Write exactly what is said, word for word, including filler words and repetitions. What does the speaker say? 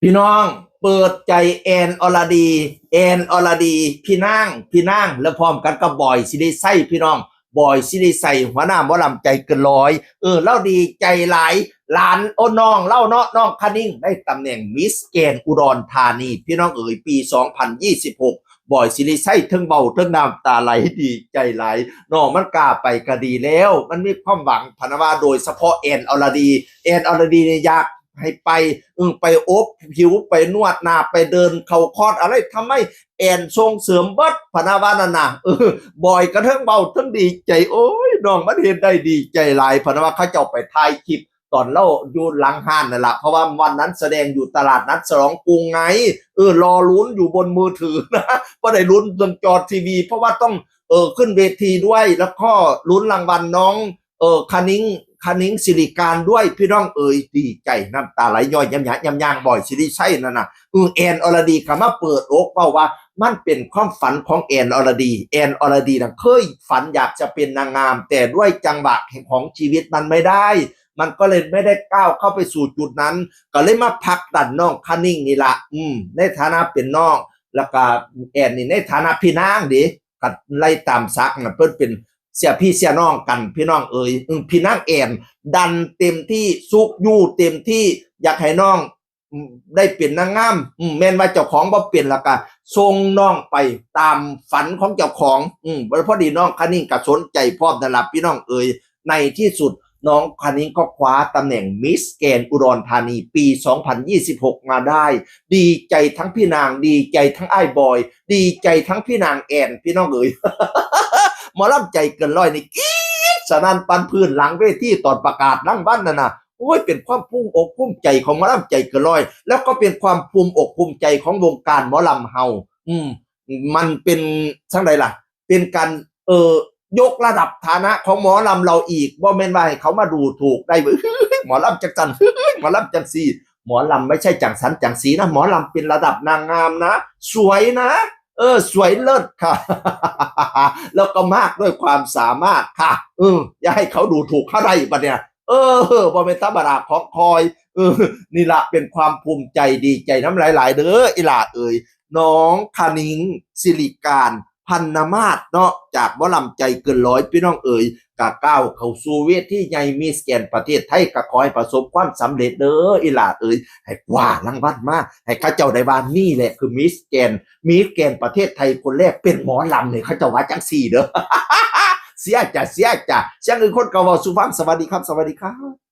พี่น้อง เปิดใจแอนอรดี แอนอรดี พี่นาง พี่นาง แล้วพร้อมกันกับบอยศิริชัย พี่น้อง บอยศิริชัย หัวหน้าหมอลำใจเกินร้อย เออ เล่าดีใจหลาย หลาน โอ้ น้องเล่าเนาะ น้องคะนิ่ง ได้ตำแหน่งมิสแกรนด์อุดรธานี พี่น้องเอ๋ย ปี สองพันยี่สิบหก บอยศิริชัยเทิงเบาเทิงน้ำตาไหล ดีใจหลาย น้องมันกล้าไปก็ดีแล้ว มันมีความหวัง พะนะว่า โดยเฉพาะแอนอรดี แอนอรดีเนี่ยอยากให้ไป เออ ไปอบผิว ไปนวดหน้า ไปเดินเข้าคอร์สอะไร ทำไมแอนส่งเสริมเบิด พะนะว่านั่นน่ะ เออ บอยก็เทิงเบาเทิงดีใจ โอ้ย น้องมันเฮ็ดได้ ดีใจหลาย พะนะว่า เขาเจ้าไปถ่ายคลิป ตอนเล่าอยู่หลังห้านนั่นละ เพราะว่าวันนั้นแสดงอยู่ตลาดนัดฉลองกรุงไง เออ รอลุ้นอยู่บนมือถือนะ บ่ได้ลุ้นบนจอทีวี เพราะว่าต้อง เออ ขึ้นเวทีด้วย แล้วก็ลุ้นรางวัลน้อง เออ คะนิ้ง คะนิ้งสิริการด้วย พี่น้องเอ๋ย ดีใจน้ำตาไหลย้อย ยำยะยำยาง บอยศิริชัยนั่นน่ะ เออ แอนอรดีก็มาเปิดอกเว้าว่า มันเป็นความฝันของแอนอรดี แอนอรดีน่ะเคยฝันอยากจะเป็นนางงาม แต่ด้วยจังหวะของชีวิตมันไม่ได้ มันก็เลยไม่ได้ก้าวเข้าไปสู่จุดนั้น ก็เลยมาผลักดันน้องคะนิ่งนี่ละ อืม ในฐานะเป็นน้อง แล้วก็แอนนี่ในฐานะพี่นางเด้ ก็ไล่ตามศักดิ์น่ะ เพิ่นเป็นเสียพี่เสียน้องกัน พี่น้องเอ๋ย อืม พี่นางแอนดันเต็มที่ ซุกยู้เต็มที่ อยากให้น้อง อืม ได้เป็นนางงาม อืม แม่นว่าเจ้าของบ่เป็น แล้วก็ส่งน้องไปตามฝันของเจ้าของ อืม พอดีน้องคะนิ่งก็สนใจพร้อมนั่นล่ะ พี่น้องเอ๋ย ในที่สุดน้องคะนิ้งก็คว้าตำแหน่งมิสแกรนด์อุดรธานีปี สองพันยี่สิบหก มาได้ ดีใจทั้งพี่นาง ดีใจทั้งอ้ายบอย ดีใจทั้งพี่นางแอน พี่น้องเอ๋ย หมอลำใจเกินร้อยนี่กรี๊ดสนั่นปันพื้นหลังเวทีตอนประกาศรางวัลนั่นน่ะ โอ้ย เป็นความภูมิอกภูมิใจของหมอลำใจเกินร้อย แล้วก็เป็นความภูมิอกภูมิใจของวงการหมอลำเฮา อืม มันเป็นจั่งใดล่ะ เป็นการ เอ่อ ยกระดับฐานะของหมอลำเราอีก บ่แม่นว่าให้เขามาดูถูกได้ว่า หมอลำจั่งซั้น หมอลำจั่งซี้ หมอลำไม่ใช่จั่งซั้นจั่งซี้นะ หมอลำเป็นระดับนางงามนะ สวยนะ เออ สวยเลิศค่ะ แล้วก็มากด้วยความสามารถค่ะ เออ อย่าให้เขาดูถูกเขาได้บัดเนี่ย เออ บ่แม่นธรรมดาของคอย เออ นี่ละเป็นความภูมิใจดีใจน้ำหลายๆ เด้อ อีหล่าเอ๋ย น้องคะนิ้ง สิริการ พันนมาศเนาะ จากหมอลำใจเกินร้อย พี่น้องเอ๋ย ก็ก้าวเข้าสู่เวทีใหญ่มิสแกรนด์ประเทศไทย ก็ขอให้ประสบความสำเร็จเด้อ อีหล่าเอ๋ย ให้คว้ารางวัลมา ให้เขาเจ้าได้ว่านี่แหละคือมิสแกรนด์ มิสแกรนด์ประเทศไทยคนแรกเป็นหมอลำเนี่ย เขาเจ้าว่าจั่งซี้เด้อ เสียจ้ะ เสียจ้ะ เสียงอื่นคนก็เว้าสู่ฟัง สวัสดีครับ สวัสดีครับ